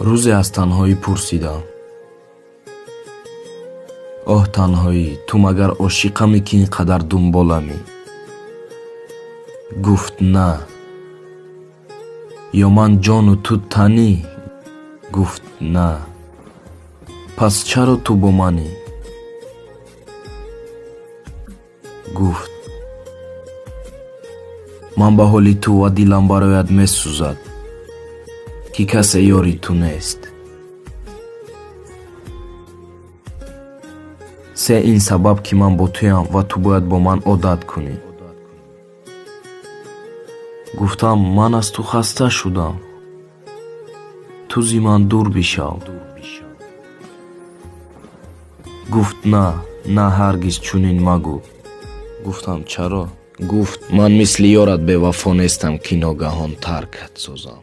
Рӯзе аз танҳоӣ пурсидам: оҳ, танҳоӣ, ту магар ошиқамӣ, ки ин қадар дунболамӣ? Гуфт: на. Ё ман ҷону ту танӣ? Гуфт: на. Пас чаро ту бо манӣ? Гуфт: ман ба ҳоли ту ва дилам бароят месӯзад, ки касе ёри ту нест. Се ин сабаб, ки ман бо туям ва ту бояд бо ман одат кунӣ. Гуфтам: ман аз ту хаста шудам, ту зи ман дур бишав. Гуфт: на, на, ҳаргиз чунин магӯ. Гуфтам: чаро? Гуфт: ман мисли ёрат бевафо нестам, ки ногаҳон таркат созам.